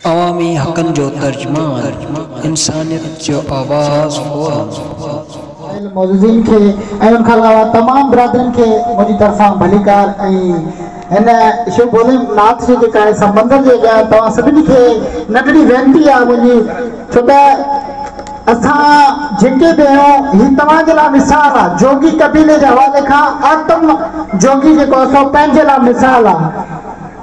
عوامي حقن جو ترجمان، انسانيت جو آواز فورم. آيل معززين کي ۽ ان کان علاوه تمام برادرين کي منهنجي طرفان ڀليڪار ۽ هن شو ڀولي ناٿ جي جيڪا آهي سا مندر جي اڳيان توهان سڀني کي ننڍڙي وينتي آهي منهنجي ڇو ته اسان جيڪي به آهيون هي توهان جي لاء مثال آهي جوڳي قبيلي جي حوالي کان آتم جوڳي جيڪو آهي سو پنهنجي لاء مثال آهي.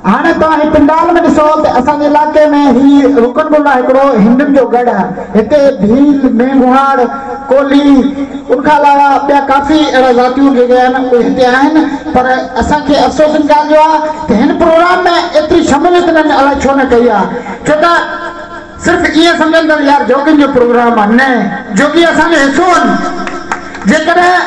هاڻي توهان هي پنڊال ۾ ڏسو ته اسان جي علائقي ۾ هي رڪن بولا هڪڙو هندن جو ڳڙهه آهي. هتي ڀيل، مينگهواڙ، ڪولهي ان کان علاوه ٻيا ڪافي اهڙا ذاتيون جيڪي آهن اهي هتي آهن پر اسان کي افسوس ان ڳالهه جو آهي ته هن پروگرام ۾ ايتري شموليت انهن الائي ڇو نه ڪئي آهي ڇو ته صرف ائين سمجهن ٿا ته يار جوڳين جو پروگرام آهي نه جوڳي اسان جو حصو آهن. جيڪڏهن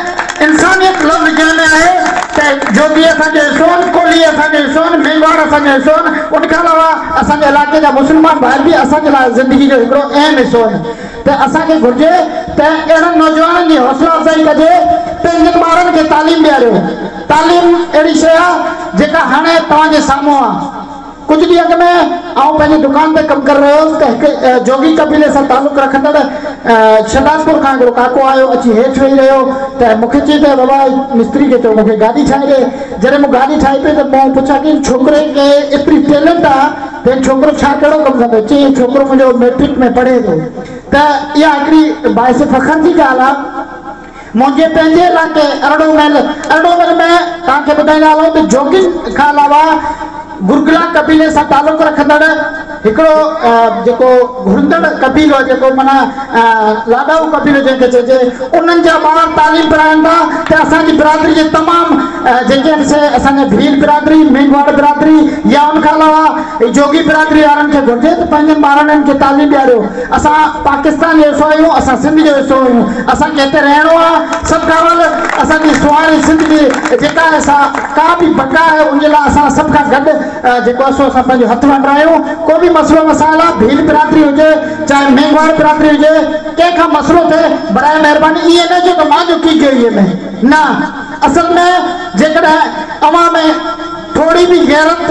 انسانيت لفظ جنهن ۾ آهي ته جوڳي اسان جو حصو آهن، ڪولهي اسان جو حصو آهن، مينگهواڙ اسان جو حصو آهن، ان کان علاوه اسان جي علائقي جا مسلمان ڀائر به اسان جي لاء زندگي جو هڪڙو اهم حصو آهن ته اسان کي گهرجي ته اهڙن نوجوانن جي حوصلا افزائي ڪجي، پنهنجن ٻارن کي تعليم ڏياريو، تعليم اهڙي شيء آهي جيڪا هاڻي توهان جي سامهون آهي. ڪجهه ڏينهن اڳ ۾ آئون پنهنجي دڪان تي ڪم ڪري رهيو هوس ته هڪ جوڳي قبيلي سان تعلق رکندڙ شهدادپور کان هڪڙو ڪاڪو آيو اچي هيٺ ويهي رهيو ته مون کي چئي ته بابا مستري کي چئو مون کي گاڏي ٺاهي ڏي جڏهن مون گاڏي ٺاهي پئي ته مون پڇا ڪئي هن ڇوڪري کي ايتري ٽيلنٽ آ ته هن ڇوڪرو ڇا ڪهڙو ڪم ڪندو چئي هي ڇوڪرو منهنجو ميٽرڪ ۾ پڙهي ٿو ته اها هڪڙي باعث فخر جي ڳالهه آ. منهنجي پنهنجي علائقي ارڙو محل، ارڙو محل ۾ توهان کي ٻڌائيندا هلون ته جوڳين کان علاوه گرگلا قبيلي سان تعلق رکندڙ هڪڙو جيڪو گهرندڙ قبيلو آهي جيڪو معنيٰ لاڏائو قبيلو جنهن کي چئجي انهن جا ٻار تعليم پرائن ٿا ته اسان جي برادري جي تمام جيڪي آهن سي اسان جا ڀيل برادري، مينگهواڙ برادري يا ان کان علاوه جوڳي برادري وارن کي گهرجي ته پنهنجن ٻارڙن کي تعليم ڏياريو. اسان پاڪستان جو حصو آهيون، اسان سنڌ جو حصو آهيون، اسان کي هتي رهڻو آهي، سڀ کان اول اسان جي سونهاري سنڌ جي جيڪا آهي سا ڪا به بقا آهي ان جي لاء اسان سڀ کان گڏ جيڪو آهي سو اسان پنهنجو هٿ ونڊرايون، ڪو به مسئلو مسائل آهي ڀيل برادري هجي چاهي مينگهواڙ برادري هجي ڪنهن کان مسئلو ٿئي براء مهرباني ائين نه چئو ته مان جو ڪي ڪيو اهي ۾ نه اصل ۾ جيڪڏهن اوهان ۾ ٿوري به غيرت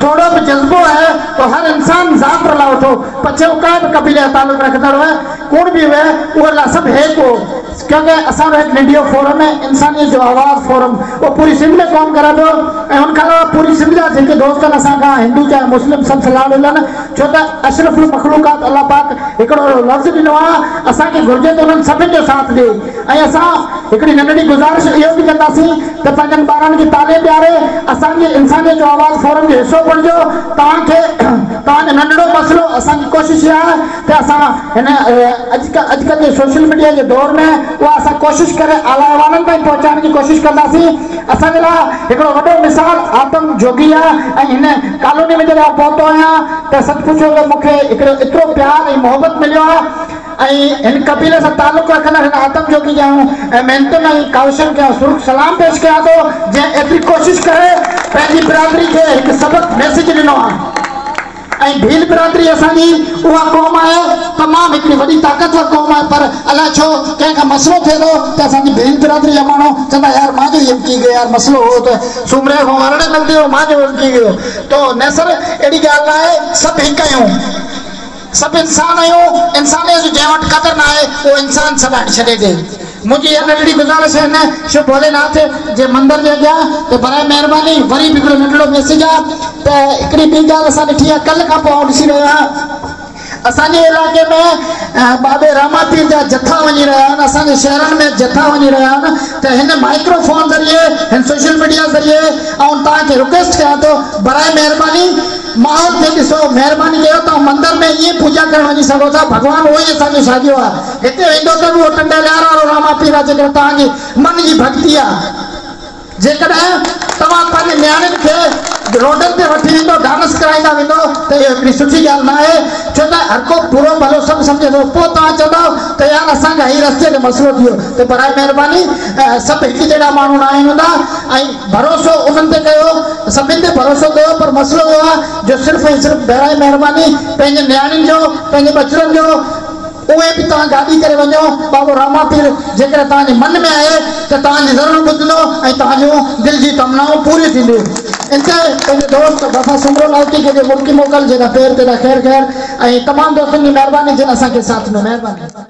ٿورو به جذبو آهي ته هر انسان ذات رلا وٺو پڇي هو ڪنهن به قبيلي سان تعلق رکندڙ هئي ڪوڻ به هئي اهو رلا سڀ هيڪ هو ڪيونڪه اسان جو هڪ ننڍيو فورم آهي انسانيت جو آواز فورم اهو پوري سنڌ ۾ ڪم ڪري پيو ۽ ان کان علاوه پوري سنڌ جا جيڪي دوست آهن اسان کان هندو چاهي مسلم سڀ سلهاڙيل آهن ڇو ته اشرف المخلوقات الله پاڪ هڪڙو اهڙو لفظ ڏنو آهي اسان کي گهرجي ته انهن سڀن جو ساٿ ڏئي ۽ اسان هڪڙي ننڍڙي گذارش اهو به ڪنداسين ته پنهنجن ٻارن کي تعليم ڏياري اسان جي انسانيت جو آواز فورم جو حصو بڻجو توهان کي توهان جو ننڍڙو مسئلو اسان جي ڪوشش اها آهي ته اسان هن اڄڪلهه جي سوشل ميڊيا جي دور ۾ اها اسان ڪوشش ڪري اعليٰ ايوانن تائين پهچائڻ جي ڪوشش ڪنداسين اسان جي لاء هڪڙو وڏو مثال آتم جوڳي آهي ۽ هن ڪالوني ۾ جڏهن آئون پهتو آهيان ته سچ پڇو ته مون کي هڪڙو ايترو پيار ۽ محبت مليو آهي ۽ هن قبيلي سان تعلق رکندڙ هن آتم جوڳي جي آئون محنتن ۽ ڪاوشن کي آئون سرخ سلام پيش ڪيان ٿو جنهن ايتري ڪوشش ڪري پنهنجي برادري کي هڪ سبق ميسيج ڏنو آهي ۽ ڀيل برادري اسان جي اها قوم آهي تمام هڪڙي وڏي طاقتور قوم آهي پر الاء ڇو ڪنهن کان مسئلو ٿئي ٿو ته اسان جي ڀيل برادري جا ماڻهو چوندا يار مان جو ايم ڪي گيو يار مسئلو هو ته سومري کان ارڙهن ملدي هو مان جو ايم ڪي گيو تو نه سر اهڙي ڳالهه نه آهي سڀ هڪ آهيون. سڀ انسان آهيون، انسانيت جو جنهن وٽ قدر ناهي اهو انسان سڏائڻ ڇڏي ڏي. منهنجي اها ننڍڙي گذارش آهي هن شو ڀوليناٿ جي مندر جي اڳيان ته برائي مهرباني وري به هڪڙو ننڍڙو ميسيج آهي ته هڪڙي ٻي ڳالهه اسان ڏٺي آهي ڪلهه کان پوء آئون ڏسي رهيو آهيان اسان جي علائقي ۾ بابي راما پير جا جٿا وڃي رهيا آهن اسان جي شهرن ۾ جٿا وڃي رهيا آهن ته هن مائڪرو فون ذريعي هن سوشل ميڊيا ذريعي آئون توهان کي رڪويسٽ ڪيان ٿو برائي مهرباني ماحول کي ڏسو، مهرباني ڪيو توهان مندر ۾ ائين پوڄا ڪرڻ وڃي سگهو ٿا، ڀڳوان اهو ئي اسان جو ساڳيو آهي، هتي ويندو ته به اهو ٽنڊي الهيار وارو راما پير آهي، جيڪڏهن توهان جي من جي ڀڳتي آهي، جيڪڏهن توهان پنهنجي نياڻين کي روڊن تي وٺي ويندو، ڊانس ڪرائيندا ويندو ته اهو هڪڙي سٺي ڳالهه نه آهي، ڇو ته هر ڪو برو ڀلو سڀ سمجهي ٿو، پوء توهان چوندؤ ته يار اسان کان هي رستي تي مسئلو ٿي ويو ته برائي مهرباني سڀ هڪ جهڙا ماڻهو نه آهن هوندا ۽ ڀروسو انهن تي ڪيو، سڀن تي ڀروسو ڪيو پر مسئلو اهو آهي جو صرف ۽ صرف برائي مهرباني پنهنجي نياڻين جو، پنهنجي ٻچڙن جو اهي به توهان گاڏي ڪري وڃو، بابو راما پير جيڪڏهن توهان جي من ۾ آهي ته توهان جي ضرور ٻڌندو ۽ توهان جون دل جي تمنائون پوريون ٿينديون. हिते पंहिंजे दोस्त वफ़ा सुमरो लाइटी खे मुल्की मोकल, जेॾा पेर तेॾा ख़ैर ख़ैर। ऐं तमामु दोस्तनि जी महिरबानी जिन असांखे साथ ॾिनो। महिरबानी।